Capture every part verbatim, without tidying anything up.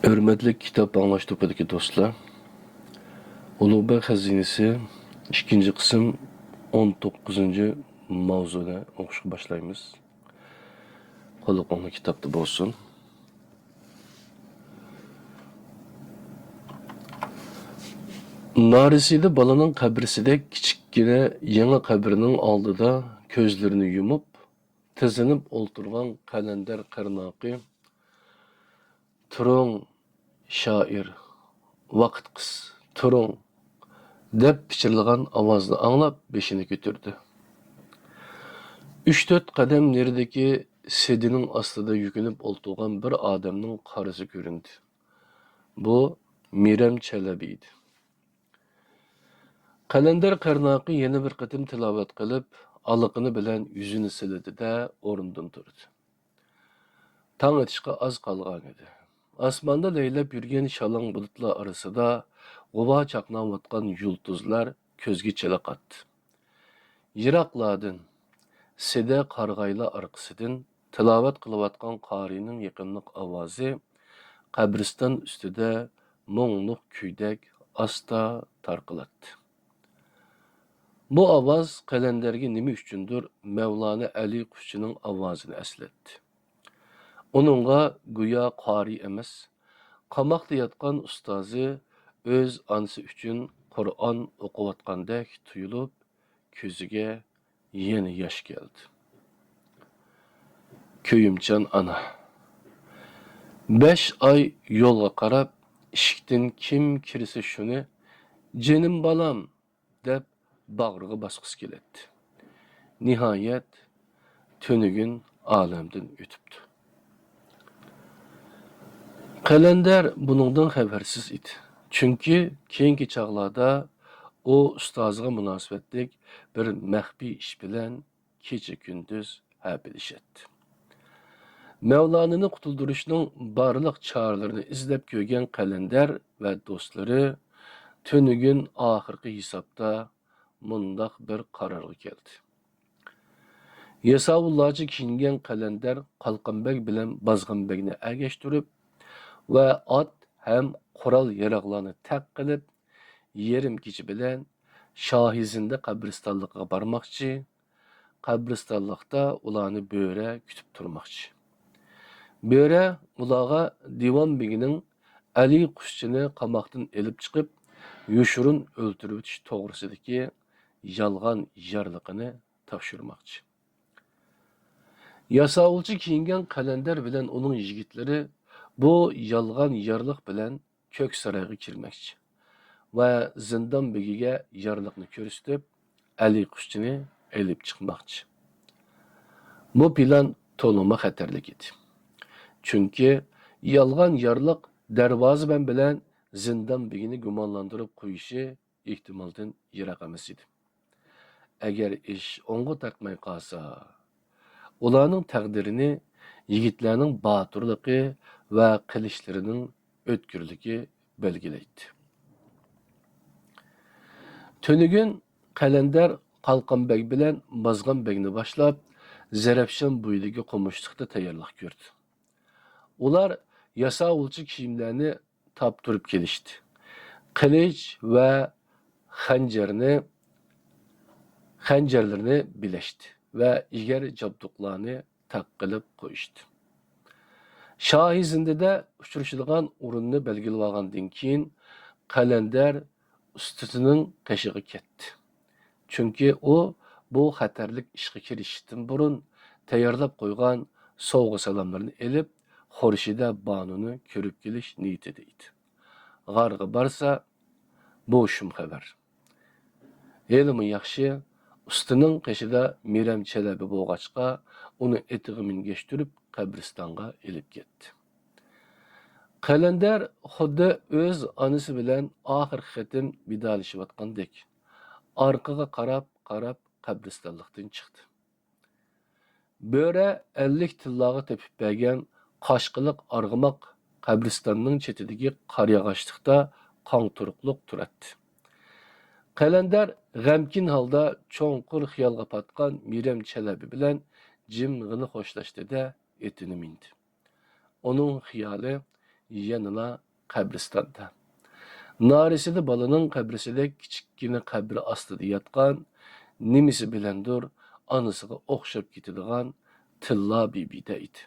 ھۆرمەتلىك كىتاب ئاڭلاش توپىدىكى دوستلار، ئۇلۇغبەگ خەزىنىسى ئىككىنچى قىسىم ئون توققۇزىنچى ماۋزۇنى ئوقۇشقا باشلايمىز. قۇلىقىڭلار كىتابتا بولسۇن. نارىسىدە بالىنىڭ قەبرىسىدەك كىچىككىنە يېڭى قەبرىنىڭ ئالدىدا كۆزلىرىنى يۇمۇپ، تىزلىنىپ ئولتۇرغان قەلەندەر قىرناقى، «تۇرۇڭ، شائىر، ۋاقىت قىس، تۇرۇڭ!» دەپ پىچىرلىغان ئاۋازنى ئاڭلاپ، بېشىنى كۆتۈردى. ئۈچ-تۆت قەدەم نېرىدىكى سېدىنىڭ ئاستىدا يۈكۈنۈپ ئولتۇرغان بىر ئادەمنىڭ قارىسى كۆرۈندى. بۇ مىرەم چەلەبى ئىدى. قەلەندەر قىرناقى يەنە بىر قېتىم تىلاۋەت قىلىپ، ئالىقىنى بىلەن يۈزىنى سىلىدى-دە، ئورنىدىن تۇردى. تاڭ ئېتىشقا ئاز قالغانىدى. ئاسماندا لەيلەپ يۈرگەن شالاڭ بۇلۇتلار ئارىسىدا غۇۋا چاقناۋاتقان يۇلتۇزلار كۆزگە چېلىقاتتى. يىراقلاردىن، سېدە قارىغايلار ئارقىسىدىن تىلاۋەت قىلىۋاتقان قارىينىڭ يېقىملىق ئاۋازى قەبرىستان ئۈستىدە مۇڭلۇق كۈيدەك ئاستا تارقىلاتتى. بۇ ئاۋاز قەلەندەرگە نېمە ئۈچۈندۇر مەۋلانا ئەلى قۇشچىنىڭ ئاۋازىنى ئەسلەتتى. ئۇنىڭغا گويا قارىي ئەمەس، قاماقتا ياتقان ئۇستازى ئۆز ئانىسى ئۈچۈن قۇرئان ئوقۇۋاتقاندەك تۇيۇلۇپ، كۆزىگە يەنە ياش كەلدى. كۆيۈمچان ئانا. بەش ئاي يولغا قاراپ، ئىشىكتىن كىم كىرسە شۇنى، «جېنىم بالام!» دەپ باغرىغا باسقۇسى كېلەتتى. نىھايەت، تۈنۈگۈن ئالەمدىن ئۆتۈپتۇ. قەلەندەر بۇنىڭدىن خەۋەرسىز ئىدى. چۈنكى كېيىنكى چاغلاردا ئۇ ئۇستازىغا مۇناسىۋەتلىك بىر مەخپىي ئىش بىلەن كېچە-كۈندۈز ھەپىلىشەتتى. مەۋلانىنى قۇتۇلدۇرۇشنىڭ بارلىق چارىلىرىنى ئىزدەپ كۆرگەن قەلەندەر ۋە دوستلىرى تۈنۈگۈن ئاخىرقى ھېسابتا مۇنداق بىر قارارغا كەلدى. ياساۋۇللارچە كىيىنگەن قەلەندەر قالقان بەگ بىلەن بازغان بەگنى ئەگەشتۈرۈپ ۋە ئات ھەم قورال-ياراغلارنى تەق قىلىپ، يېرىم كېچە بىلەن شاھىزىندە قەبرىستانلىقىغا بارماقچى، قەبرىستانلىقتا ئۇلارنى بۆرە كۈتۈپ تۇرماقچى. بۆرە ئۇلارغا دىۋان بېگىنىڭ ئەلى قۇشچىنى قاماقتىن ئېلىپ چىقىپ، يوشۇرۇن ئۆلتۈرۈۋېتىش توغرىسىدىكى يالغان يارلىقىنى تاپشۇرماقچى. ياساۋۇلچە كىيىنگەن قەلەندەر بىلەن ئۇنىڭ يىگىتلىرى بۇ يالغان يارلىق بىلەن كۆك سارايغا كىرمەكچى ۋە زىندان بېگىگە يارلىقنى كۆرسىتىپ، ئەلى قۇشچىنى ئېلىپ چىقماقچى. بۇ پىلان تولىمۇ خەتەرلىك ئىدى. چۈنكى يالغان يارلىق دەرۋازىبان بىلەن زىندان بېگىنى گۇمانلاندۇرۇپ قويۇشى ئېھتىمالدىن يىراق ئەمەس ئىدى. ئەگەر ئىش ئوڭغا تارتماي قالسا، ئۇلارنىڭ تەقدىرىنى يىگىتلەرنىڭ باتۇرلۇقى ۋە قىلىچلىرىنىڭ ئۆتكۈرلۈكى بەلگىلەيتتى. تۈنۈگۈن قەلەندەر قالقان بەگ بىلەن بازغان بەگنى باشلاپ، زەرەپشان بويىدىكى قومۇشلۇقتا تەييارلىق كۆردى. ئۇلار ياساۋۇلچە كىيىملەرنى تاپتۇرۇپ كېلىشتى. قىلىچ ۋە خەنجەرنى، خەنجەرلىرىنى بىلەشتى ۋە ئېگەر جابدۇقلارنى تەق قىلىپ قويۇشتى. شاھىزىندىدە ئۇچرىشىدىغان ئورۇننى بەلگىلىۋالغاندىن كېيىن، قەلەندەر ئۇستىسىنىڭ قېشىغا كەتتى. چۈنكى ئۇ بۇ خەتەرلىك ئىشقا كىرىشىشتىن بۇرۇن تەييارلاپ قويغان سوۋغا-سالاملىرىنى ئېلىپ، خۇرشىدە بانۇنى كۆرۈپ كېلىش نىيىتىدە ئىدى. غارغا بارسا، بۇ شۇم خەۋەر. ھېلىمۇ ياخشى، ئۇستىنىڭ قېشىدا مىرەم چەلەبى بولغاچقا، ئۇنى ئېتىغا مىنگەشتۈرۈپ، قەبرىستانغا ئېلىپ كەتتى. قەلەندەر خۇددى ئۆز ئانىسى بىلەن ئاخىرقى قېتىم ۋىدالىشىۋاتقاندەك، ئارقىغا قاراپ-قاراپ قەبرىستانلىقتىن چىقتى. بۆرە ئەللىك تىللاغا تېپىپ بەرگەن قاشقىلىق ئارغىماق قەبرىستاننىڭ چېتىدىكى قارىياغاچلىقتا قاڭ تۇرۇقلۇق تۇراتتى. قەلەندەر غەمكىن ھالدا چوڭقۇر خىيالغا پاتقان مىرەم چەلەبى بىلەن جىمغىنا خوشلاشتى-دە، ئېتىنى مىندى. ئۇنىڭ خىيالى يەنىلا قەبرىستاندا. نارەسىدە بالىنىڭ قەبرىسىدەك كىچىككىنە قەبرە ئاستىدا ياتقان، نېمىسى بىلەندۇر ئانىسىغا ئوخشاپ كېتىدىغان تىللا بىبىدە ئىدى.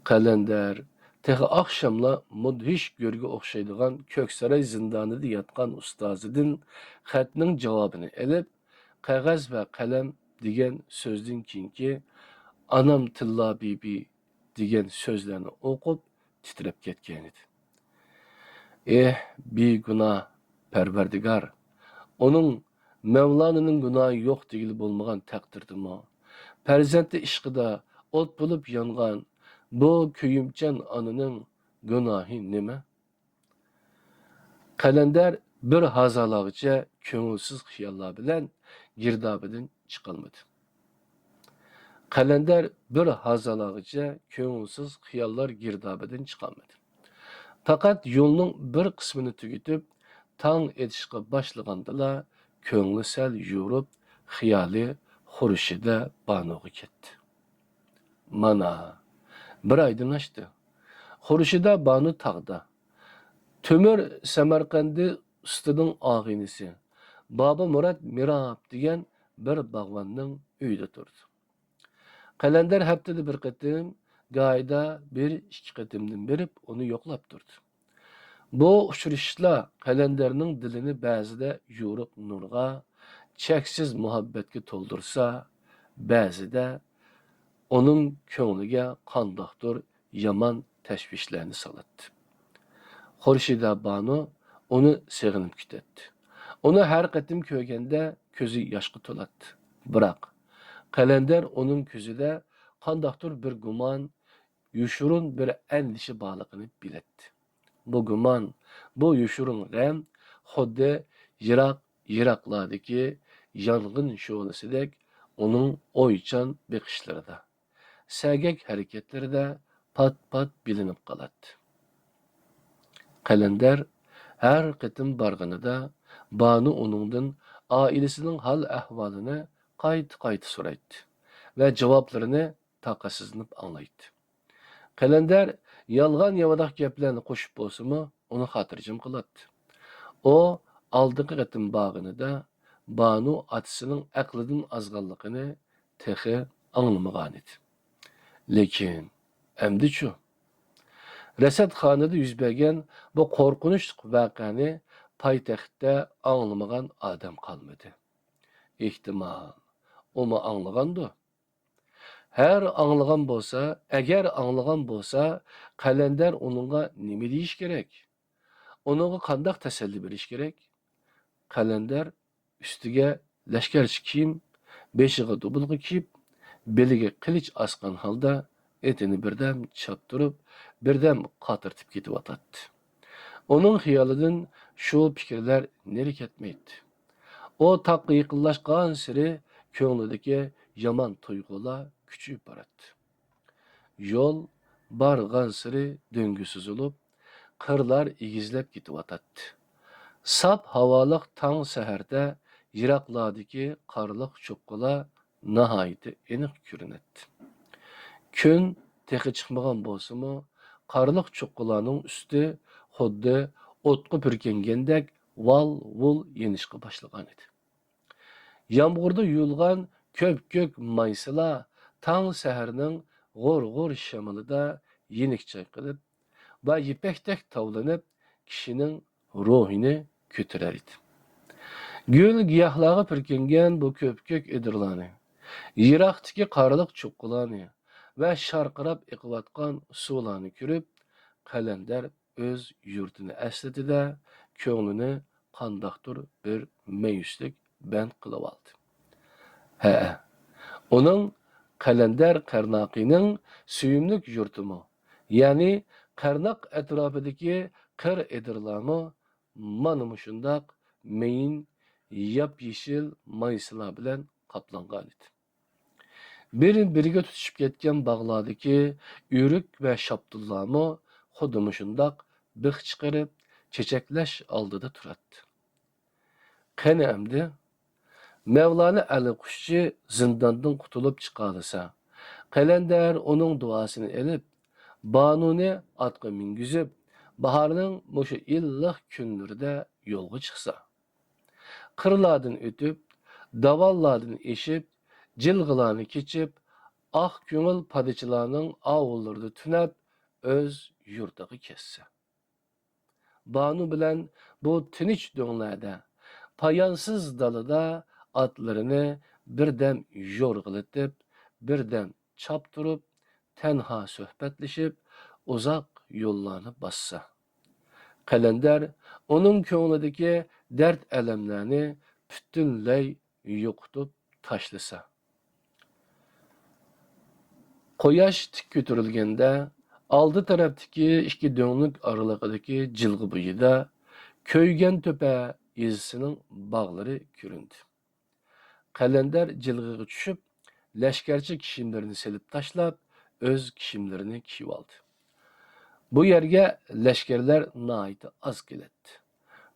قەلەندەر تېخى ئاخشاملا مۇدھىش گۆرگە ئوخشايدىغان كۆكساراي زىندانىدا ياتقان ئۇستازىدىن خەتنىڭ جاۋابىنى ئېلىپ، قەغەز ۋە قەلەم دېگەن سۆزدىن كېيىنكى ئانام تىللا بىبى دېگەن سۆزلەرنى ئوقۇپ تىترەپ كەتكەنىدى. ئېھ، بىگۇناھ پەرۋەردىگار! ئۇنىڭ، مەۋلانىنىڭ گۇناھى يوق دېگىلى بولمىغان تەقدىردىمۇ، پەرزەنتى ئىشقىدا ئوت بولۇپ يانغان بۇ كۆيۈمچان ئانىنىڭ گۇناھى نېمە؟ قەلەندەر بىر ھازالارغىچە كۆڭۈلسىز خىياللار بىلەن گىردابىدىن چىقالمىدى. قەلەندەر بىر ھازالارغىچە كۆڭۈلسىز خىياللار گىردابىدىن چىقالمىدى. پەقەت يولنىڭ بىر قىسمىنى تۈگىتىپ، تاڭ ئېتىشقا باشلىغاندىلا، كۆڭلى سەل يورۇپ، خىيالى خۇرشىدە بانۇغا كەتتى. مانا، بىر ئايدىن ئاشتى. خۇرشىدە بانۇ تاغدا. تۆمۈر سەمەرقەندى ئۇستىنىڭ ئاغىنىسى، بابا مۇرات مىراب دېگەن بىر باغۋەننىڭ ئۆيىدە تۇردى. قەلەندەر ھەپتىدە بىر قېتىم، گاھىدا بىر ئىككى قېتىمدىن بېرىپ ئۇنى يوقلاپ تۇردى. بۇ ئۇچرىشىشلار قەلەندەرنىڭ دىلىنى بەزىدە يورۇق نۇرغا، چەكسىز مۇھەببەتكە تولدۇرسا، بەزىدە ئۇنىڭ كۆڭلىگە قانداقتۇر يامان تەشۋىشلەرنى سالاتتى. خۇرشىدە بانۇ ئۇنى سېغىنىپ كۈتەتتى. ئۇنى ھەر قېتىم كۆرگەندە كۆزى ياشقا تولاتتى. بىراق، قەلەندەر ئۇنىڭ كۆزىدە قانداقتۇر بىر گۇمان، يوشۇرۇن بىر ئەندىشە بارلىقىنى بىلەتتى. بۇ گۇمان، بۇ يوشۇرۇن غەم خۇددى يىراق-يىراقلاردىكى يانغىن شولىسىدەك ئۇنىڭ ئويچان بېقىشلىرىدا، سەگەك ھەرىكەتلىرىدە پات-پات بىلىنىپ قالاتتى. قەلەندەر ھەر قېتىم بارغىنىدا، بانۇ ئۇنىڭدىن ئائىلىسىنىڭ ھال-ئەھۋالىنى قايتا-قايتا سورايتتى ۋە جاۋابلىرىنى تاقەتسىزلىنىپ ئاڭلايتتى. قەلەندەر يالغان-ياۋىداق گەپلەرنى قوشۇپ بولسىمۇ، ئۇنى خاتىرجەم قىلاتتى. ئۇ ئالدىنقى قېتىم بارغىنىدا، بانۇ ئاتىسىنىڭ ئەقلىدىن ئازغانلىقىنى تېخى ئاڭلىمىغانىدى. لېكىن ئەمدىچۇ؟ رەسەتخانىدا يۈز بەرگەن بۇ قورقۇنچلۇق ۋەقەنى پايتەختتە ئاڭلىمىغان ئادەم قالمىدى. ئېھتىمال، ئۇمۇ ئاڭلىغاندۇ؟ ھەر ئاڭلىغان بولسا، ئەگەر ئاڭلىغان بولسا، قەلەندەر ئۇنىڭغا نېمە دېيىش كېرەك؟ ئۇنىڭغا قانداق تەسەللى بېرىش كېرەك؟ قەلەندەر ئۈستىگە لەشكەرچە كىيىم، بېشىغا دۇبۇلغا كىيىپ، بېلىگە قىلىچ ئاسقان ھالدا ئېتىنى بىردەم چاپتۇرۇپ، بىردەم قاترىتىپ كېتىۋاتاتتى. ئۇنىڭ خىيالىدىن شۇ پىكىرلەر نېرى كەتمەيتتى. ئۇ تاغقا يېقىنلاشقانسېرى كۆڭلىدىكى يامان تۇيغۇلار كۈچىيىپ باراتتى. يول بارغانسېرى دۆڭگە سوزۇلۇپ، قىرلار ئېگىزلەپ كېتىۋاتاتتى. ساپ ھاۋالىق تاڭ سەھەردە يىراقلاردىكى قارلىق چوققىلار ناھايىتى ئېنىق كۆرۈنەتتى. كۈن تېخى چىقمىغان بولسىمۇ، قارلىق چوققىلارنىڭ ئۈستى خۇددى ئوتقا پۈركەنگەندەك ۋال-ۋۇل يېنىشقا باشلىغانىدى. يامغۇردا يۇيۇلغان كۆپكۆك مايسىلار تاڭ سەھەرنىڭ غۇر-غۇر شامىلىدا يېنىك چايقىلىپ، ۋە يىپەكتەك تاۋلىنىپ، كىشىنىڭ روھىنى كۆتۈرەر ئىدى. گۈل-گىياھلارغا پۈركەنگەن بۇ كۆپكۆك ئېدىرلارنى، يىراقتىكى قارلىق چوققىلارنى ۋە شارقىراپ ئېقىۋاتقان سۇلارنى كۆرۈپ، قەلەندەر ئۆز يۇرتىنى ئەسلىدى-دە، كۆڭلىنى قانداقتۇر بىر مەيۈسلۈك بەند قىلىۋالدى. ھەئە، ئۇنىڭ، قەلەندەر قەرناقىنىڭ سۆيۈملۈك يۇرتىمۇ، يەنى قەرناق ئەتراپىدىكى قىر ئېدىرلارمۇ مانا مۇشۇنداق مېيىن ياپيېشىل مايسىلار بىلەن قاپلانغانىدى. بىر-بىرىگە تۇتىشىپ كەتكەن باغلاردىكى ئۆرۈك ۋە شاپتۇللارمۇ خۇددى مۇشۇنداق بىخ چىقىرىپ، چېچەكلەش ئالدىدا تۇراتتى. قېنى ئەمدى؟ مەۋلانا ئەلى قۇشچى زىنداندىن قۇتۇلۇپ چىقالىسا، قەلەندەر ئۇنىڭ دۇئاسىنى ئېلىپ، بانۇنى ئاتقا مىنگۈزۈپ، باھارنىڭ مۇشۇ ئىللىق كۈنلىرىدە يولغا چىقسا. قىرلاردىن ئۆتۈپ، داۋانلاردىن ئېشىپ، جىلغىلارنى كېچىپ، ئاق كۆڭۈل پادىچىلارنىڭ ئاۋۇللىرىدا تۈنەپ، ئۆز يۇرتىغا كەتسە. بانۇ بىلەن بۇ تىنچ دۆڭلەردە، پايانسىز دالىدا ئاتلىرىنى بىردەم يورغىلىتىپ، بىردەم چاپتۇرۇپ، تەنھا سۆھبەتلىشىپ، ئۇزاق يوللارنى باسسا. قەلەندەر ئۇنىڭ كۆڭلىدىكى دەرد-ئەلەملەرنى پۈتۈنلەي يوقىتىپ تاشلىسا. قۇياش تىك كۆتۈرۈلگەندە، ئالدى تەرەپتىكى ئىككى دۆڭلۈك ئارىلىقىدىكى جىلغا بويىدا كۆيگەنتۆپە يېزىسىنىڭ باغلىرى كۆرۈندى. قەلەندەر جىلغىغا چۈشۈپ، لەشكەرچە كىيىملىرىنى سېلىپ تاشلاپ، ئۆز كىيىملىرىنى كىيىۋالدى. بۇ يەرگە لەشكەرلەر ناھايىتى ئاز كېلەتتى.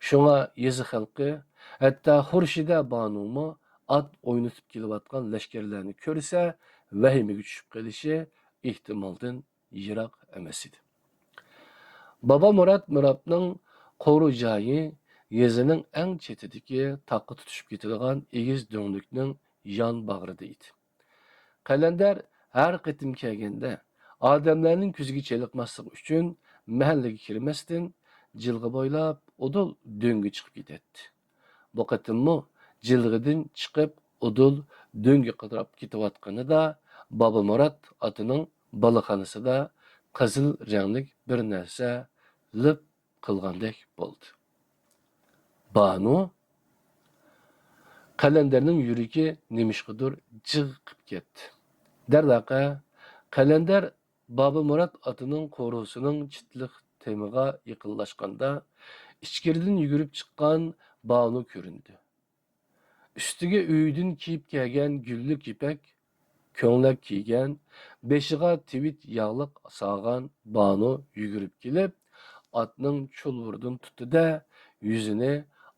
شۇڭا يېزا خەلقى، ھەتتا خۇرشىدە بانۇمۇ ئات ئوينىتىپ كېلىۋاتقان لەشكەرلەرنى كۆرسە، ۋەھىمىگە چۈشۈپ قېلىشى ئېھتىمالدىن يىراق ئەمەس ئىدى. بابا مۇرات مىرابنىڭ قورۇ جايى يېزىنىڭ ئەڭ چېتىدىكى تاغقا تۇتىشىپ كېتىدىغان ئېگىز دۆڭلۈكنىڭ يان باغرىدا ئىدى. قەلەندەر ھەر قېتىم كەلگەندە، ئادەملەرنىڭ كۆزىگە چېلىقماسلىقى ئۈچۈن مەھەللىگە كىرمەستىن، جىلغا بويلاپ ئۇدۇل دۆڭگە چىقىپ كېتەتتى. بۇ قېتىممۇ جىلغىدىن چىقىپ، ئۇدۇل دۆڭگە قاراپ كېتىۋاتقىنىدا، بابا مۇرات ئاتىنىڭ بالىخانىسىدا قىزىل رەڭلىك بىر نەرسە لىپ قىلغاندەك بولدى. بانۇ؟ قەلەندەرنىڭ يۈرىكى نېمىشقىدۇر جىغ قىپ كەتتى. دەرۋەقە، قەلەندەر بابا مۇرات ئاتىنىڭ قورۇسىنىڭ چىتلىق تېمىغا يېقىنلاشقاندا، ئىچكىرىدىن يۈگۈرۈپ چىققان بانۇ كۆرۈندى. ئۈستىگە ئۆيدىن كىيىپ كەلگەن گۈللۈك يىپەك كۆڭلەك كىيگەن، بېشىغا تىۋىت ياغلىق سالغان بانۇ يۈگۈرۈپ كېلىپ، ئاتنىڭ چۇلۋۇرىدىن تۇتتى-دە، يۈزىنى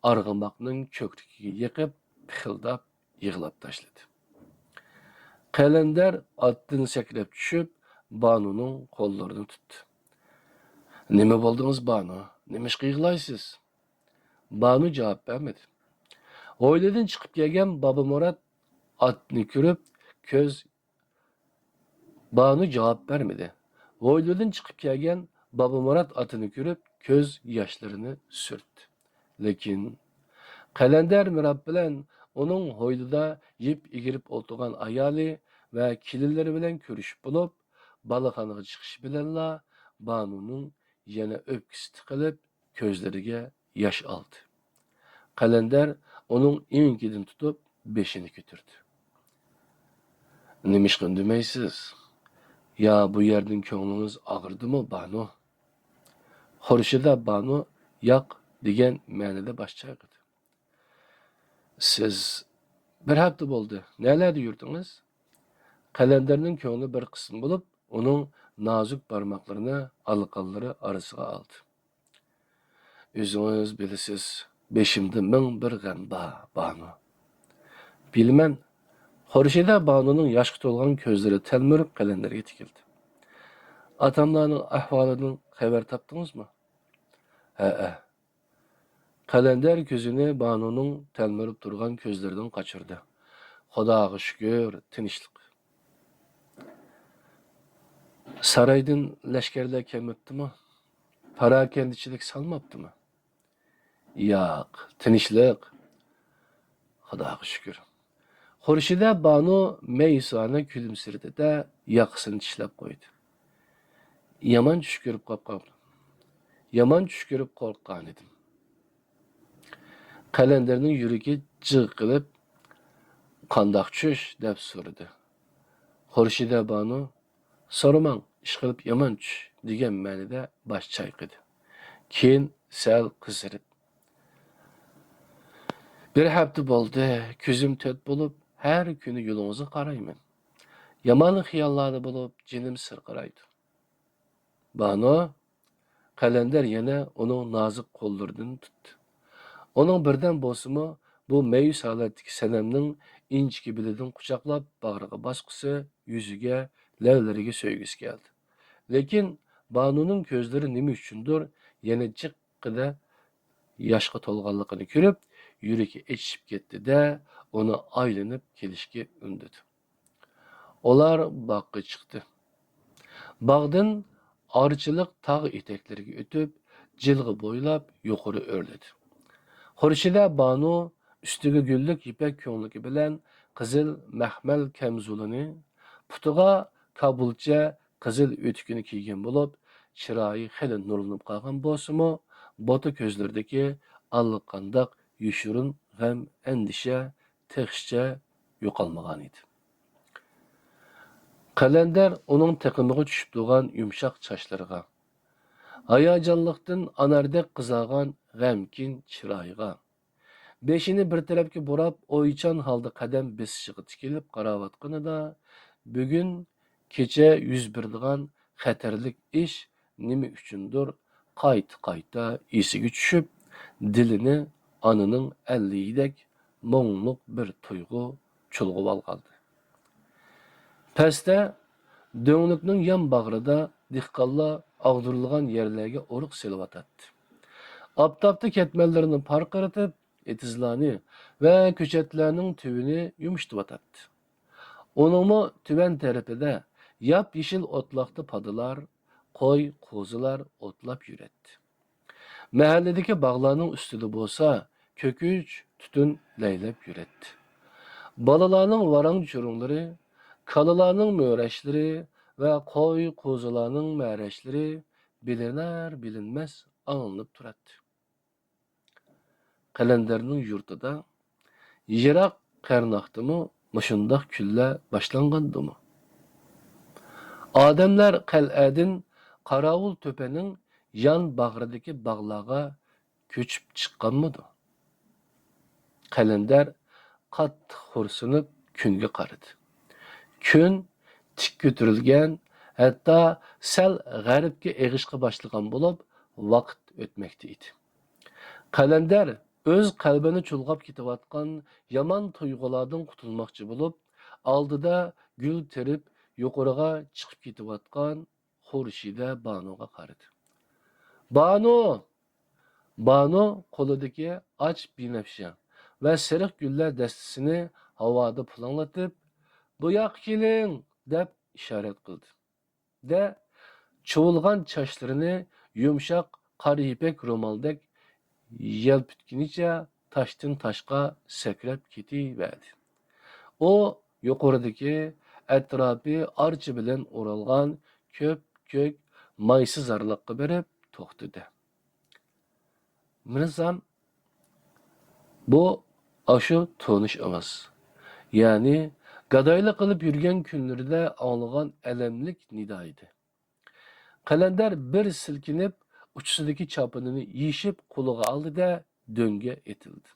ئارغىماقنىڭ كۆكرىكىگە يېقىپ، پىخىلداپ يىغلاپ تاشلىدى. قەلەندەر ئاتتىن سەكرەپ چۈشۈپ، بانۇنىڭ قوللىرىنى تۇتتى. نېمە بولدىڭىز، بانۇ؟ نېمىشقا يىغلايسىز؟ بانۇ جاۋاب بەرمىدى. ھويلىدىن چىقىپ كەلگەن بابا مۇرات ئاتنى كۆرۈپ، كۆز بانۇ جاۋاب بەرمىدى. ھويلىدىن چىقىپ كەلگەن بابا مۇرات ئاتىنى كۆرۈپ، كۆز ياشلىرىنى سۈرتتى. لېكىن قەلەندەر مىراب بىلەن ئۇنىڭ ھويلىدا يىپ ئېگىرىپ ئولتۇرغان ئايالى ۋە كېلىنلىرى بىلەن كۆرۈشۈپ بولۇپ، بالىخانىغا چىقىشى بىلەنلا بانۇنىڭ يەنە ئۆپكىسى تىقىلىپ، كۆزلىرىگە ياش ئالدى. قەلەندەر ئۇنىڭ ئېڭىكىدىن تۇتۇپ، بېشىنى كۆتۈردى. نېمىشقا ئۈندىمەيسىز؟ يا بۇ يەردىن كۆڭلىڭىز ئاغرىدىمۇ، بانۇ؟ خۇرشىدە بانۇ ياق دېگەن مەنىدە باش چايقىدى. سىز بىر ھەپتە بولدى. نەلەردە يۈردىڭىز؟ قەلەندەرنىڭ كۆڭلى بىر قىسىم بولۇپ، ئۇنىڭ نازۇك بارماقلىرىنى ئالىقانلىرى ئارىسىغا ئالدى. ئۆزىڭىز بىلىسىز، بېشىمدا مىڭ بىر غەم بار، بانۇ. بىلىمەن. خۇرشىدە بانۇنىڭ ياشقا تولغان كۆزلىرى تەلمۈرۈپ قەلەندەرگە تىكىلدى. ئاتاملارنىڭ ئەھۋالىدىن خەۋەر تاپتىڭىزمۇ؟ ھەئە. قەلەندەر كۆزىنى بانۇنىڭ تەلمۈرۈپ تۇرغان كۆزلىرىدىن قاچۇردى. خۇداغا شۈكۈر، تىنچلىق. سارايدىن لەشكەرلەر كەلمەپتىمۇ؟ پاراكەندىچىلىك سالماپتىمۇ؟ ياق، تىنچلىق. خۇداغا شۈكۈر. خۇرشىدە بانۇ مەيۇسانە كۈلۈمسىرىدى-دە، ياقىسىنى چىشلەپ قويدى. يامان چۈش كۆرۈپ قاپقان. يامان چۈش كۆرۈپ قورققانىدىم. قەلەندەرنىڭ يۈرىكى جىغ قىلىپ، قانداق چۈش؟ دەپ سورىدى. خۇرشىدە بانۇ، سورىماڭ، ئىشقىلىپ يامان چۈش، دېگەن مەنىدە باش چايقىدى. كېيىن سەل قىزىرىپ، بىر ھەپتە بولدى، كۆزۈم تۆت بولۇپ، ھەر كۈنى يولىڭىزغا قارايمەن. يامان خىياللاردا بولۇپ، جېنىم سىرقىرايدۇ. بانۇ، قەلەندەر يەنە ئۇنىڭ نازۇك قوللىرىدىن تۇتتى. ئۇنىڭ بىردەم بولسىمۇ بۇ مەيۈس ھالەتتىكى سەنەمنىڭ ئىنچىكە بېلىدىن قۇچاقلاپ باغرىغا باسقۇسى، يۈزىگە، لەۋلىرىگە سۆيگۈسى كەلدى. لېكىن بانۇنىڭ كۆزلىرى نېمە ئۈچۈندۇر يەنە جىققىدە ياشقا تولغانلىقىنى كۆرۈپ، يۈرىكى ئېچىشىپ كەتتى-دە، ئۇنى ئايلىنىپ كېلىشكە ئۈندىدى. ئۇلار باغقا چىقتى. باغدىن ئارچىلىق تاغ ئېتەكلىرىگە ئۆتۈپ، جىلغا بويلاپ يۇقىرى ئۆرلىدى. خۇرشىدە بانۇ ئۈستىگە گۈللۈك يىپەك كۆڭلىكى بىلەن قىزىل مەخمەل كەمزۇلىنى، پۇتىغا كابۇلچە قىزىل ئۆتۈكىنى كىيگەن بولۇپ، چىرايى خېلى نۇرلىنىپ قالغان بولسىمۇ، بوتا كۆزلىرىدىكى ئاللىقانداق يوشۇرۇن غەم-ئەندىشە تېخىچە يوقالمىغانىدى. قەلەندەر ئۇنىڭ تېقىمىغا چۈشۈپ تۇرغان يۇمشاق چاچلىرىغا، ھاياجانلىقتىن ئاناردەك قىزارغان غەمكىن چىرايىغا، بېشىنى بىر تەرەپكە بۇراپ، ئويچان ھالدا قەدەم بېسىشىغا تىكىلىپ قاراۋاتقىنىدا، بۈگۈن كېچە يۈز بېرىدىغان خەتەرلىك ئىش نېمە ئۈچۈندۇر قايتا-قايتا ئېسىگە چۈشۈپ، دىلىنى ئانىنىڭ ئەللىيىدەك مۇڭلۇق بىر تۇيغۇ چۇلغىۋالغانىدى. پەستە دۆڭلۈكنىڭ يان باغرىدا دېھقانلار ئاغدۇرۇلغان يەرلەرگە ئورۇق سېلىۋاتاتتى. ئاپتاپتا كەتمەنلىرىنى پارقىرىتىپ، ئېتىزلارنى ۋە كۆچەتلەرنىڭ تۈۋىنى يۇمشىتىۋاتاتتى. ئۇنىڭمۇ تۆۋەن تەرىپىدە ياپيېشىل ئوتلاقتا پادىلار، قوي، قوزىلار ئوتلاپ يۈرەتتى. مەھەللىدىكى باغلارنىڭ ئۈستىدە بولسا كۆكۈچ، تۈتۈن لەيلەپ يۈرەتتى. بالىلارنىڭ ۋاراڭ-چۇرۇڭلىرى، كالىلارنىڭ مۆرەشلىرى ۋە قوي-قوزىلارنىڭ مەرەشلىرى بىلىنەر-بىلىنمەس ئاڭلىنىپ تۇراتتى. قەلەندەرنىڭ يۇرتىدا، يىراق قەرناقتىمۇ مۇشۇنداق كۈنلەر باشلانغاندىمۇ؟ ئادەملەر قەلئەدىن قاراۋۇل تۆپىنىڭ يان باغرىدىكى باغلارغا كۆچۈپ چىققانمىدۇ؟ قەلەندەر قاتتىق خورسىنىپ كۈنگە قارىدى. كۈن تىك كۆتۈرۈلگەن، ھەتتا سەل غەربكە ئېغىشقا باشلىغان بولۇپ، ۋاقىت ئۆتمەكتە ئىدى. قەلەندەر ئۆز قەلبىنى چۇلغاپ كېتىۋاتقان يامان تۇيغۇلاردىن قۇتۇلماقچى بولۇپ، ئالدىدا گۈل تېرىپ يۇقىرىغا چىقىپ كېتىۋاتقان خۇرشىدە بانۇغا قارىدى. بانۇ! بانۇ قولىدىكى ئاچ بىنەپشە ۋە سېرىق گۈللەر دەستىسىنى ھاۋادا پۇلاڭلىتىپ، بۇ ياققا كېلىڭ! دەپ ئىشارەت قىلدى. دە، چۇۋۇلغان چاچلىرىنى يۇمشاق قارا يىپەك رومالدەك يەلپۈتكىنىچە تاشتىن تاشقا سەكرەپ كېتىۋەردى. ئۇ يۇقىرىدىكى ئەتراپى ئارچا بىلەن ئورالغان كۆپكۆك مايسىزارلىققا بېرىپ توختىدى. مىرزام، بۇ ئاشۇ تونۇش ئاۋاز. يەنى گادايلىق قىلىپ يۈرگەن كۈنلىرىدە ئاڭلىغان ئەلەملىك نىدا ئىدى. قەلەندەر بىر سىلكىنىپ، ئۇچىسىدىكى چاپىنىنى يېشىپ قولىغا ئالدى-دە، دۆڭگە ئېتىلدى.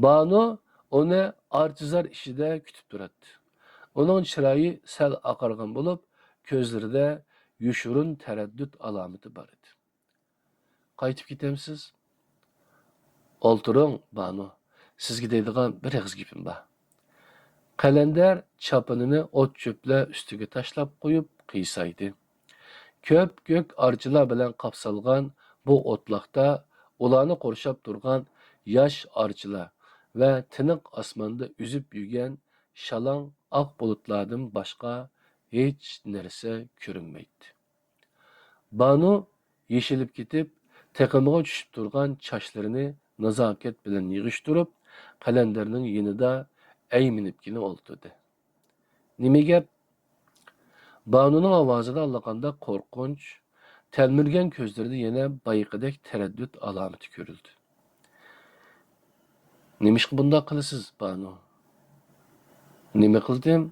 بانۇ ئۇنى ئارچىزار ئىچىدە كۈتۈپ تۇراتتى. ئۇنىڭ چىرايى سەل ئاقارغان بولۇپ، كۆزلىرىدە يوشۇرۇن تەرەددۇت ئالامىتى بار ئىدى. قايتىپ كېتەمسىز؟ ئولتۇرۇڭ، بانۇ، سىزگە دەيدىغان بىر ئېغىز گېپىم بار. قەلەندەر چاپىنىنى ئوت-چۆپلەر ئۈستىگە تاشلاپ قويۇپ قىيسايدى. كۆپكۆك ئارچىلار بىلەن قاپسالغان بۇ ئوتلاقتا ئۇلارنى قورشاپ تۇرغان ياش ئارچىلار ۋە تىنىق ئاسماندا ئۈزۈپ يۈرگەن شالاڭ ئاق بۇلۇتلاردىن باشقا ھېچ نەرسە كۆرۈنمەيتتى. بانۇ يېشىلىپ كېتىپ، تېقىمىغا چۈشۈپ تۇرغان چاچلىرىنى نازاكەت بىلەن يىغىشتۇرۇپ، قەلەندەرنىڭ يېنىدا ئەيمىنىپكىنە ئولتۇردى. نېمە گەپ؟ بانۇنىڭ ئاۋازىدا ئاللىقانداق قورقۇنچ، تەلمۈرگەن كۆزلىرىدە يەنە بايىقىدەك تەرەددۇت ئالامىتى كۆرۈلدى. نېمىشقا بۇنداق قىلىسىز، بانۇ؟ نېمە قىلدىم؟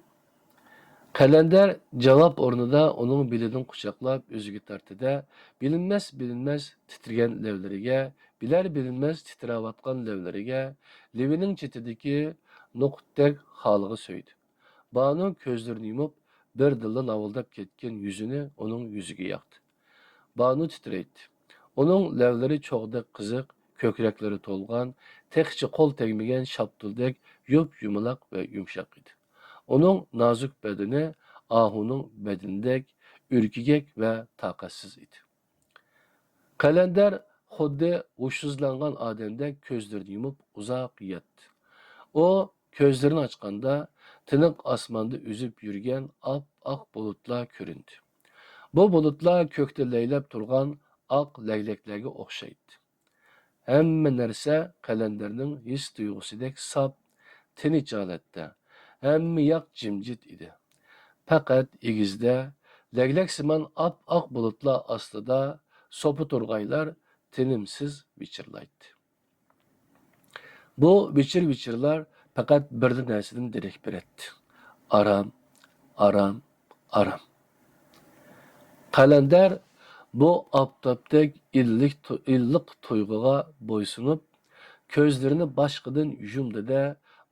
قەلەندەر جاۋاب ئورنىدا ئۇنىڭ بېلىدىن قۇچاقلاپ ئۆزىگە تارتتى-دە، بىلىنمەس-بىلىنمەس تىترىگەن لەۋلىرىگە، بىلەر-بىلىنمەس تىترەۋاتقان لەۋلىرىگە، لېۋىنىڭ چېتىدىكى نوقۇتتەك خالىغا سۆيدى. بانۇ كۆزلىرىنى يۇمۇپ، بىردىنلا لاۋۇلداپ كەتكەن يۈزىنى ئۇنىڭ يۈزىگە ياقتى. بانۇ تىترەيتتى. ئۇنىڭ لەۋلىرى چوغدەك قىزىق، كۆكرەكلىرى تولغان، تېخىچە قول تەگمىگەن شاپتۇلدەك يۇپ-يۇمىلاق ۋە يۇمشاق ئىدى. ئۇنىڭ نازۇك بەدىنى ئاھۇنىڭ بەدىنىدەك ئۈركۈگەك ۋە تاقەتسىز ئىدى. قەلەندەر خۇددى ھوشسىزلانغان ئادەمدەك كۆزلىرىنى يۇمۇپ ئۇزاق ياتتى. ئۇ كۆزلىرىنى ئاچقاندا، تىنىق ئاسماندا ئۈزۈپ يۈرگەن ئاپئاق بۇلۇتلار كۆرۈندى. بۇ بۇلۇتلار كۆكتە لەيلەپ تۇرغان ئاق لەگلەكلەرگە ئوخشايتتى. ھەممە نەرسە قەلەندەرنىڭ ھېس-تۇيغۇسىدەك ساپ، تىنچ ھالەتتە، ھەممە ياق جىمجىت ئىدى. پەقەت ئېگىزدە، لەگلەكسىمان ئاپئاق بۇلۇتلار ئاستىدا سوپا تورغايلار تىنىمسىز ۋىچىرلايتتى. بۇ ۋىچىر-ۋىچىرلار پەقەت بىرلا نەرسىدىن دېرەك بېرەتتى: ئارام، ئارام، ئارام. قەلەندەر بۇ ئاپتاپتەك ئىللىق تۇ-، ئىللىق تۇيغۇغا بويسۇنۇپ، كۆزلىرىنى باشقىدىن يۇمدى-دە،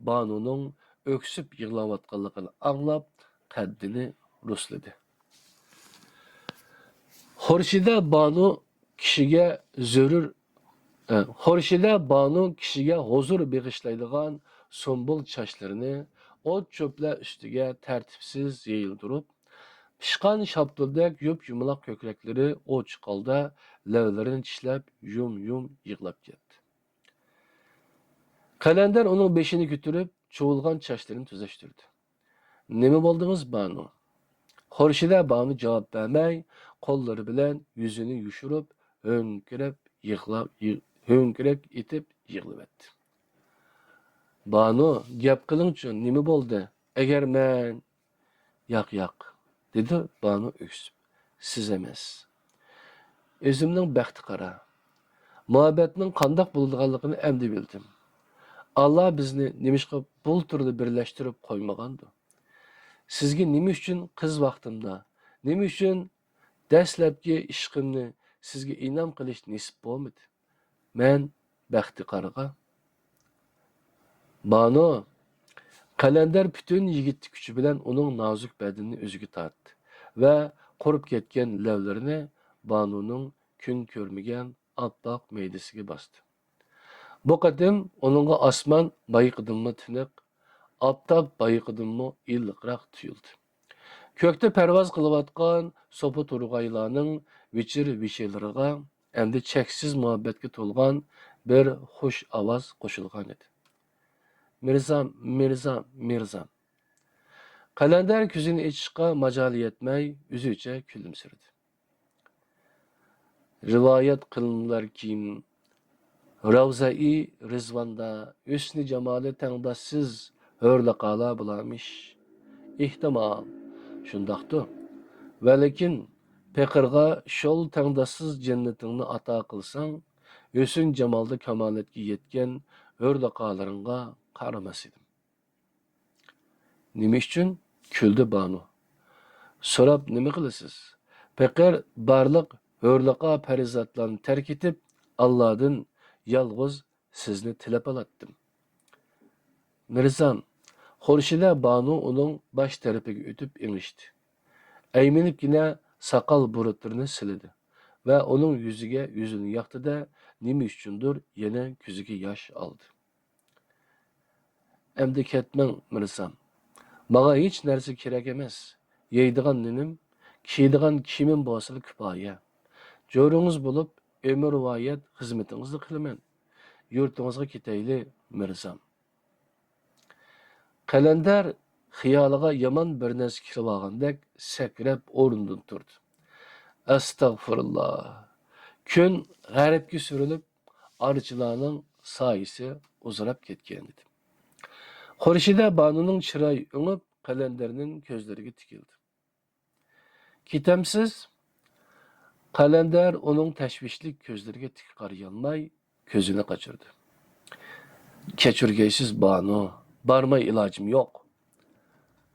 بانۇنىڭ ئۆكسۈپ يىغلاۋاتقانلىقىنى ئاڭلاپ، قەددىنى رۇسلىدى. خورشىدە بانۇ كىشىگە زۆرۈر، ئە، خورشىدە بانۇ كىشىگە ھۇزۇر بېغىشلايدىغان سۇمبۇل چاچلىرىنى ئوت-چۆپلەر ئۈستىگە تەرتىپسىز يېيىلدۇرۇپ، پىشقان شاپتۇلدەك يۇپ-يۇمىلاق كۆكرەكلىرى ئوچۇق ھالدا لەۋلىرىنى چىشلەپ يۇم-يۇم يىغلاپ كەتتى. قەلەندەر ئۇنىڭ بېشىنى كۆتۈرۈپ، چۇۋۇلغان چاچلىرىنى تۈزەشتۈردى. نېمە بولدىڭىز، بانۇ؟ خورشىدە بانۇ جاۋاب بەرمەي، قوللىرى بىلەن يۈزىنى يوشۇرۇپ، ھۆڭكىرەپ يىغلاپ، يىغ-، ھۆڭكىرەك ئېتىپ يىغلىۋەتتى. بانۇ، گەپ قىلىڭچۇ، نېمە بولدى؟ ئەگەر مەن ياق، ياق، دېدى بانۇ ئۆكسۈپ. سىز ئەمەس. ئۆزۈمنىڭ بەختى قارا. مۇھەببەتنىڭ قانداق بولىدىغانلىقىنى ئەمدى بىلدىم. ئاللا بىزنى نېمىشقا بۇلتۇرلا بىرلەشتۈرۈپ قويمىغاندۇ؟ سىزگە نېمە ئۈچۈن قىز ۋاقتىمدا، نېمە ئۈچۈن دەسلەپكى ئىشقىمنى سىزگە ئىنئام قىلىش نېسىپ بولمىدى؟ مەن بەختى قارىغا. بانۇ! قەلەندەر پۈتۈن يىگىتلىك كۈچى بىلەن ئۇنىڭ نازۇك بەدىنىنى ئۆزىگە تارتتى ۋە قۇرۇپ كەتكەن لەۋلىرىنى بانۇنىڭ كۈن كۆرمىگەن ئاپئاق مەيدىسىگە باستى. بۇ قېتىم ئۇنىڭغا ئاسمان بايىقىدىنمۇ تىنىق، ئاپتاپ بايىقىدىنمۇ ئىللىقراق تۇيۇلدى. كۆكتە پەرۋاز قىلىۋاتقان سوپا تورغايلارنىڭ ۋىچىر-ۋىچىرلىرىغا ئەمدى چەكسىز مۇھەببەتكە تولغان بىر خۇش ئاۋاز قوشۇلغانىدى. مىرزام، مىرزام، مىرزام. قەلەندەر كۆزىنى ئېچىشقا ماجالى يەتمەي، ئۆزىچە كۈلۈمسىرىدى. رىۋايەت قىلىنىلاركى، راۋزائى رىزۋاندا ھۆسنى جامالى تەڭداشسىز ھۆرلىقالار بولارمىش. ئېھتىمال، شۇنداقتۇ. ۋەلىكىن، پېقىرغا شول تەڭداشسىز جەننىتىڭنى ئاتا قىلساڭ، ھۆسن جامالدا كامالەتكە يەتكەن ھۆرلىقالىرىڭغا قارىماس ئىدىم. نېمە ئۈچۈن؟ كۈلدى بانۇ. سوراپ نېمە قىلىسىز؟ پېقىر بارلىق ھۆرلىقا پەرىزاتلارنى تەرك ئېتىپ، ئاللادىن يالغۇز سىزنى تىلەپ ئالاتتىم. مىرزام، خورشىدە بانۇ ئۇنىڭ باش تەرىپىگە ئۆتۈپ ئېڭىشتى. ئەيمىنىپكىنە ساقال بۇرۇتلىرىنى سىلىدى ۋە ئۇنىڭ يۈزىگە يۈزىنى ياقتى-دە، نېمە ئۈچۈندۇر يەنە كۆزىگە ياش ئالدى. ئەمدى كەتمەڭ، مىرزام. ماڭا ھېچ نەرسە كېرەك ئەمەس. يەيدىغان نېنىم، كىيىدىغان كىيىمىم بولسىلا كۇپايە. جورىڭىز بولۇپ، ئۆمۈرۋايەت خىزمىتىڭىزنى قىلىمەن. يۇرتىڭىزغا كېتەيلى، مىرزام. قەلەندەر خىيالىغا يامان بىر نەرسە كىرىۋالغاندەك سەكرەپ ئورنىدىن تۇردى. ئەستەغپۇرۇللا. كۈن غەربكە سۈرۈلۈپ، ئارچىلارنىڭ سايىسى ئۇزىراپ كەتكەنىدى. خورشىدە بانۇنىڭ چىرايى ئۆڭۈپ، قەلەندەرنىڭ كۆزلىرىگە تىكىلدى. كېتەمسىز؟ قەلەندەر ئۇنىڭ تەشۋىشلىك كۆزلىرىگە تىك قارىيالماي، كۆزىنى قاچۇردى. كەچۈرگەيسىز، بانۇ، بارماي ئىلاجىم يوق.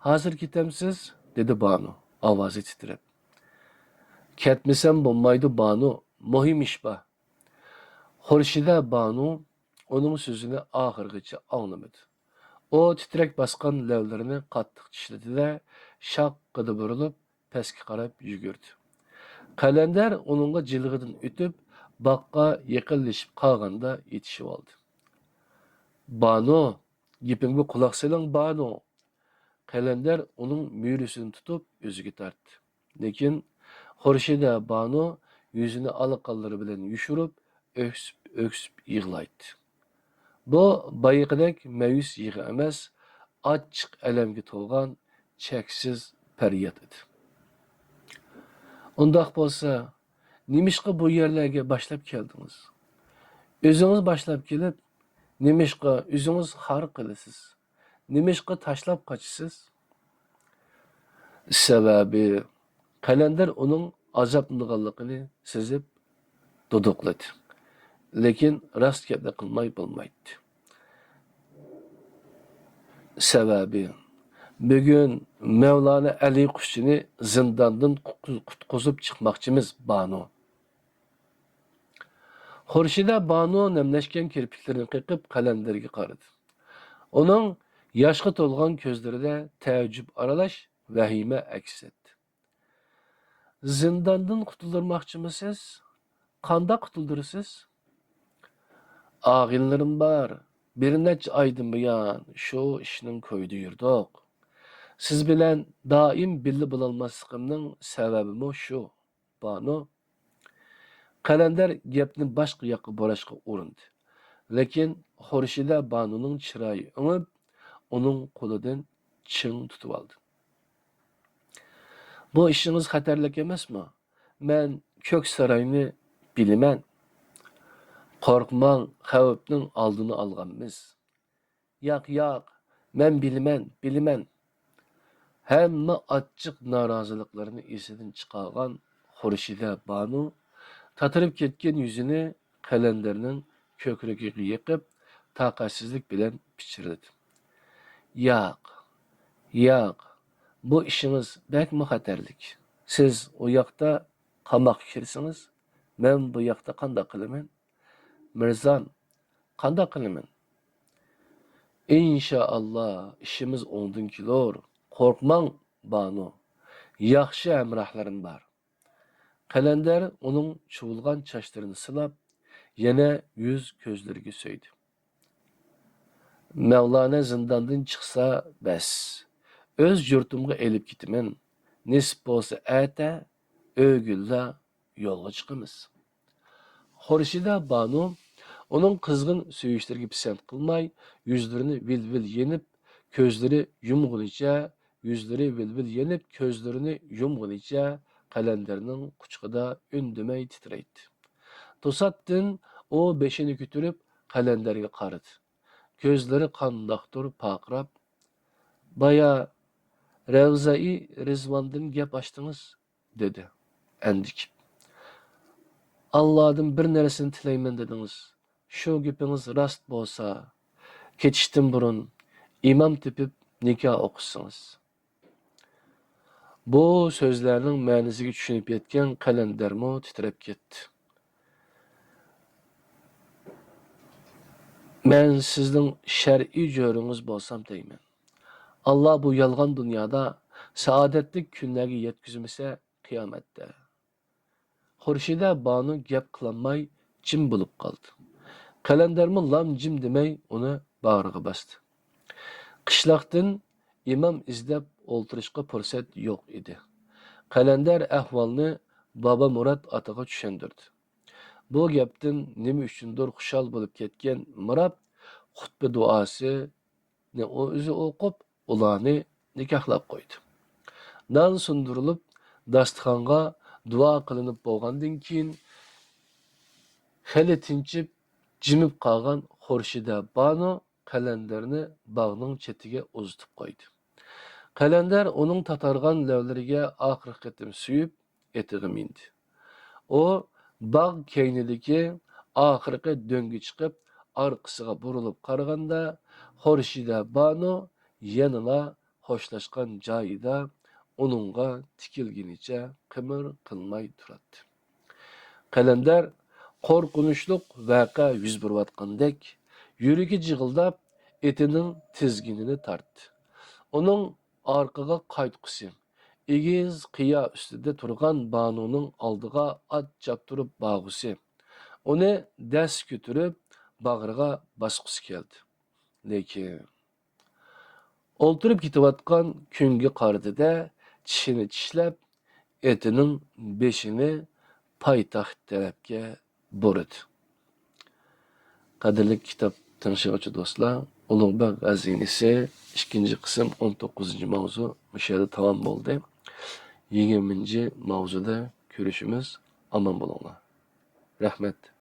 ھازىر كېتەمسىز؟ دېدى بانۇ، ئاۋازى تىترەپ. كەتمىسەم بولمايدۇ، بانۇ، مۇھىم ئىش بار. خورشىدە بانۇ ئۇنىڭ سۆزىنى ئاخىرغىچە ئاڭلىمىدى. ئۇ تىترەك باسقان لەۋلىرىنى قاتتىق چىشلىدى-دە، شاققىدە بۇرۇلۇپ، پەسكە قاراپ يۈگۈردى. قەلەندەر ئۇنىڭغا جىلغىدىن ئۆتۈپ، باغقا يېقىنلىشىپ قالغاندا يېتىشىۋالدى. بانۇ! گېپىمگە قۇلاق سېلىڭ، بانۇ! قەلەندەر ئۇنىڭ مۈرىسىنى تۇتۇپ ئۆزىگە تارتتى. لېكىن خۇرشىدە بانۇ يۈزىنى ئالا قوللىرى بىلەن يوشۇرۇپ، ئۆكسۈپ-ئۆكسۈپ يىغلايتتى. بۇ بايىقىدەك مەيۈس يىغا ئەمەس، ئاچچىق ئەلەمگە تولغان چەكسىز پەرياد ئىدى. ئۇنداق بولسا، نېمىشقا بۇ يەرلەرگە باشلاپ كەلدىڭىز؟ ئۆزىڭىز باشلاپ كېلىپ، نېمىشقا ئۆزىڭىز خار قىلىسىز؟ نېمىشقا تاشلاپ قاچىسىز؟ سەۋەبى، قەلەندەر ئۇنىڭ ئازابلىنىدىغانلىقىنى سېزىپ دۇدۇقلىدى. لېكىن راست گەپنى قىلماي بولمايتتى. سەۋەبى، بۈگۈن مەۋلانا ئەلى قۇشچىنى زىنداندىن قۇتقۇزۇپ چىقماقچىمىز، بانۇ. خۇرشىدە بانۇ نەملەشكەن كىرپىكلىرىنى قېقىپ قەلەندەرگە قارىدى. ئۇنىڭ ياشقا تولغان كۆزلىرىدە تەئەججۈپ ئارىلاش ۋەھىمە ئەكس ئەتتى. زىنداندىن قۇتۇلدۇرماقچىمۇسىز؟ قانداق قۇتۇلدۇرىسىز؟ ئاغىنىلىرىم بار. بىر نەچچە ئايدىن بۇيان شۇ ئىشنىڭ كويىدا يۈردۇق. سىز بىلەن دائىم بىللە بولالماسلىقىمنىڭ سەۋەبىمۇ شۇ، بانۇ. قەلەندەر گەپنى باشقا ياققا بۇراشقا ئۇرۇندى. لېكىن خۇرشىدە بانۇنىڭ چىرايى ئۆڭۈپ، ئۇنىڭ قولىدىن چىڭ تۇتۇۋالدى. بۇ ئىشىڭىز خەتەرلىك ئەمەسمۇ؟ مەن كۆك ساراينى بىلىمەن. قورقماڭ، خەۋپنىڭ ئالدىنى ئالغانمىز. ياق، ياق، مەن بىلىمەن، بىلىمەن. ھەممە ئاچچىق نارازىلىقلىرىنى ئېسىدىن چىقارغان خۇرشىدە بانۇ تاتىرىپ كەتكەن يۈزىنى قەلەندەرنىڭ كۆكرىكىگە يېقىپ، تاقەتسىزلىك بىلەن پىچىرلىدى. ياق، ياق، بۇ ئىشىڭىز بەكمۇ خەتەرلىك. سىز ئۇ ياقتا قاماققا كىرسىڭىز، مەن بۇ ياقتا قانداق قىلىمەن؟ مىرزام، قانداق قىلىمەن؟ ئىنشائاللا، ئىشىمىز ئوڭدىن كېلۇر. قورقماڭ، بانۇ. ياخشى ھەمراھلىرىم بار. قەلەندەر ئۇنىڭ چۇۋۇلغان چاچلىرىنى سىلاپ، يەنە يۈز كۆزلىرىگە سۆيدى. مەۋلانا زىنداندىن چىقسا بەس. ئۆز يۇرتۇمغا ئېلىپ كېتىمەن. نېسىپ بولسا ئەتە ئۆگۈنلا يولغا چىقىمىز. خورشىدە بانۇ ئۇنىڭ قىزغىن سۆيۈشلىرىگە پىسەنت قىلماي، يۈزلىرىنى ۋىل-ۋىل يېنىپ، كۆزلىرى يۇمغىنىچە، يۈزلىرى ۋىل-ۋىل يېنىپ، كۆزلىرىنى يۇمغىنىچە قەلەندەرنىڭ قۇچىقىدا ئۈندىمەي تىترەيتتى. توساتتىن ئۇ بېشىنى كۆتۈرۈپ قەلەندەرگە قارىدى. كۆزلىرى قانداقتۇر پارقىراپ، بايا رەۋزەئى رىزۋاندىن گەپ ئاچتىڭىز، دېدى ئەندىكىپ. ئاللادىن بىر نەرسىنى تىلەيمەن دېدىڭىز. شۇ گېپىڭىز راست بولسا، كېتىشتىن بۇرۇن ئىمام تېپىپ نىكاھ ئوقۇتسىڭىز. بۇ سۆزلەرنىڭ مەنىسىگە چۈشىنىپ يەتكەن قەلەندەرمۇ تىترەپ كەتتى. مەن سىزنىڭ شەرئىي جۆرىڭىز بولسام دەيمەن. ئاللا بۇ يالغان دۇنيادا سائادەتلىك كۈنلەرگە يەتكۈزمىسە، قىيامەتتە. خۇرشىدە بانۇ گەپ قىلالماي جىم بولۇپ قالدى. قەلەندەرمۇ لام-جىم دېمەي ئۇنى باغرىغا باستى. قىشلاقتىن ئىمام ئىزدەپ ئولتۇرۇشقا پۇرسەت يوق ئىدى. قەلەندەر ئەھۋالنى بابا مۇرات ئاتىغا چۈشەندۈردى. بۇ گەپتىن نېمە ئۈچۈندۇر خۇشال بولۇپ كەتكەن مۇرات خۇتبە دۇئاسىنى ئۆزى ئوقۇپ، ئۇلارنى نىكاھلاپ قويدى. نان سۇندۇرۇلۇپ، داستىخانغا دۇئا قىلىنىپ بولغاندىن كېيىن، خېلى تىنچىپ، جىمىپ قالغان خورشىدە بانۇ قەلەندەرنى باغنىڭ چېتىگە ئۇزىتىپ قويدى. قەلەندەر ئۇنىڭ تاتارغان لەۋلىرىگە ئاخىرقى قېتىم سۆيۈپ، ئېتىغا مىندى. ئۇ باغ كەينىدىكى ئاخىرقى دۆڭگە چىقىپ، ئارقىسىغا بۇرۇلۇپ قارىغاندا، خورشىدە بانۇ يەنىلا خوشلاشقان جايىدا ئۇنىڭغا تىكىلگىنىچە قىمىر قىلماي تۇراتتى. قەلەندەر قورقۇنچلۇق ۋەقە يۈز بېرىۋاتقاندەك، يۈرىكى جىغىلداپ، ئېتىنىڭ تىزگىنىنى تارتتى. ئۇنىڭ ئارقىغا قايتقۇسى، ئېگىز قىيا ئۈستىدە تۇرغان بانۇنىڭ ئالدىغا ئات چاپتۇرۇپ بارغۇسى، ئۇنى دەس كۆتۈرۈپ باغرىغا باسقۇسى كەلدى. لېكىن ئولتۇرۇپ كېتىۋاتقان كۈنگە قارىدى-دە، چىشىنى چىشلەپ، ئېتىنىڭ بېشىنى پايتەخت تەرەپكە بۇرىدى. قەدىرلىك كىتاب تىڭشىغۇچى دوستلار، ئۇلۇغبەگ غەزىنىسى ئىككىنچى قىسىم، ئون توققۇزىنچى ماۋزۇ مۇشۇ يەردە تامام بولدى. يىگىرمىنچى ماۋزۇدا كۆرۈشىمىز. ئامان بولۇڭلار. رەھمەت.